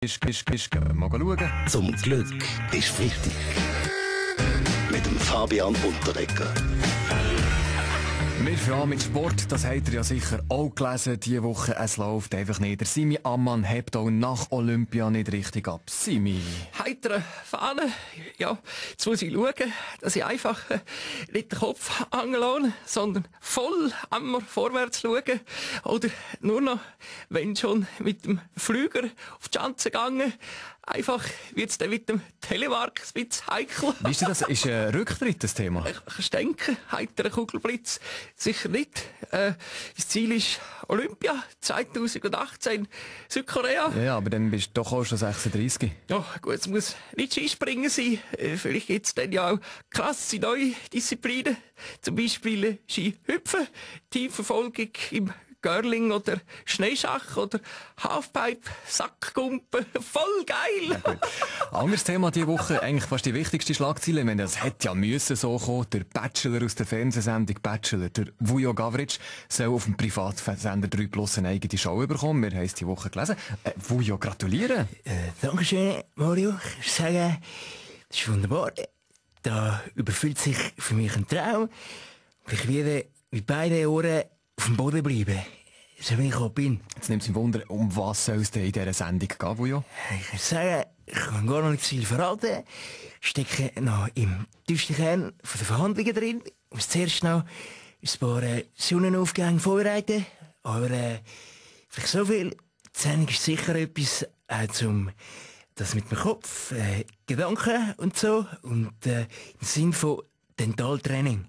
Mal schauen. Zum Glück ist Freitag. Mit dem Fabian Unterreger. Wir fangen mit Sport, das habt ihr ja sicher auch gelesen diese Woche. Es läuft einfach nicht. Der Simi Ammann hebt auch nach Olympia nicht richtig ab. Simi. Heitere Fahne. Ja, jetzt muss ich schauen, dass ich einfach nicht den Kopf angelaufe, sondern voll einmal vorwärts schauen. Oder nur noch, wenn schon mit dem Flüger auf die Schanze gegangen, einfach wird es dann mit dem Telemark ein bisschen heikel. Wisst ihr, das ist ein Rücktritt, das Thema? Ich denke, heiterer Kugelblitz sicher nicht. Das Ziel ist Olympia 2018 Südkorea. Ja, aber dann bist du doch auch schon 36. Ja, gut, es muss nicht Skispringen sein. Vielleicht gibt es dann ja auch krasse neue Disziplinen. Zum Beispiel Skihüpfen, Teamverfolgung im Curling oder Schneeschach oder Halfpipe, Sackgumpen. Voll geil! Ja, anderes Thema diese Woche, eigentlich fast die wichtigste Schlagzeile. Ich meine, das hätte ja müssen so kommen. Der Bachelor aus der Fernsehsendung Bachelor, der Vujo Gavric, soll auf dem Privatsender 3 Plus eine eigene Show bekommen. Wir haben es diese Woche gelesen. Vujo, gratulieren! Dankeschön, Mario. Ich sage, das ist wunderbar. Da überfüllt sich für mich ein Traum. Und ich werde mit beiden Ohren auf dem Boden bleiben. So wie ich auch bin. Jetzt nimmt es mich Wunder, um was soll es denn in dieser Sendung gehen, Vujo? Ich kann sagen, ich kann gar noch nicht zu viel verraten. Ich stecke noch im tiefsten Kern der Verhandlungen drin. Ich muss zuerst noch ein paar Sonnenaufgänge vorbereiten. Aber vielleicht so viel. Die Sendung ist sicher etwas zum das mit dem Kopf, Gedanken und so. Und im Sinn von Dentaltraining.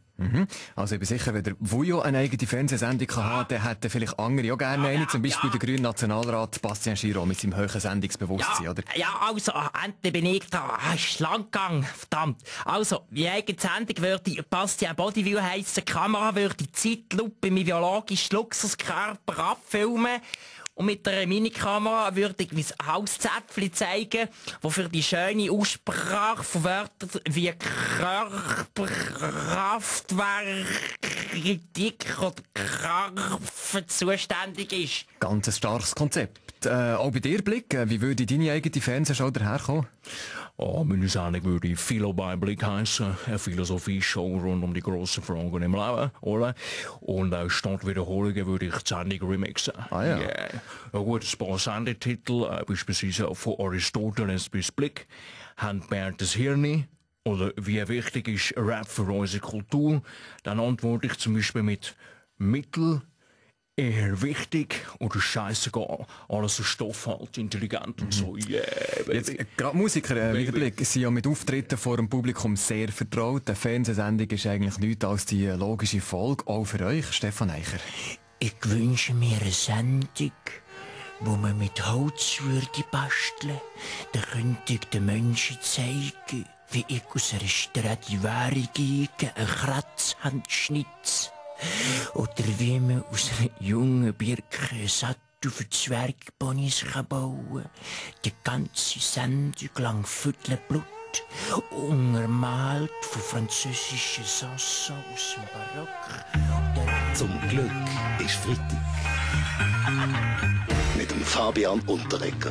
Also ich bin sicher, wenn der Vujo eine eigene Fernsehsendung kann haben, dann hätten vielleicht andere auch gerne eine. Zum Beispiel der grüne Nationalrat Bastian Giraud mit seinem hohen Sendungsbewusstsein, oder? Ja, also, endlich bin ich da. Ist lang gegangen, verdammt. Also, wie eigene Sendung würde Bastian Bodyview heissen, die Kamera würde die Zeitlupe mit biologischen Luxuskörper abfilmen. Und mit einer Minikamera würde ich mein Hauszäpfchen zeigen, wo für die schöne Aussprache von Wörtern wie Körperkraftwerk, Kritik oder Kraft zuständig ist. Ganz ein starkes Konzept. Auch bei dir, Blick, wie würde deine eigene Fernsehshow daherkommen? Oh, meine Sendung würde Philo bei Blick heißen. Eine Philosophie-Show rund um die grossen Fragen im Leben, oder? Und statt Wiederholungen würde ich die Sendung remixen. Ah ja. Yeah. Ein gutes paar Sendetitel, beispielsweise von Aristoteles bis Blick, Handbär des Hirni, oder wie wichtig ist Rap für unsere Kultur? Dann antworte ich zum Beispiel mit Mittel, eher wichtig oder scheißegal. Alles so Stoff halt, intelligent und so, yeah, baby. Jetzt, gerade Musiker, wie der Blick, sind ja mit Auftritten vor dem Publikum sehr vertraut. Eine Fernsehsendung ist eigentlich nichts als die logische Folge, auch für euch, Stefan Eicher. Ich wünsche mir eine Sendung, wo man mit Holz würde basteln. Da könnte ich den Menschen zeigen, wie ich aus einer Stradivari eine Kratzhand schnitze. Oder wie man aus einer jungen Birke einen Sattel für Zwergponys bauen kann. Die ganze Sendung lang Viertel Blut, untermalt von französischen Chansons aus dem Barock. Zum Glück ist Freitag. Mit dem Fabian Unterreger.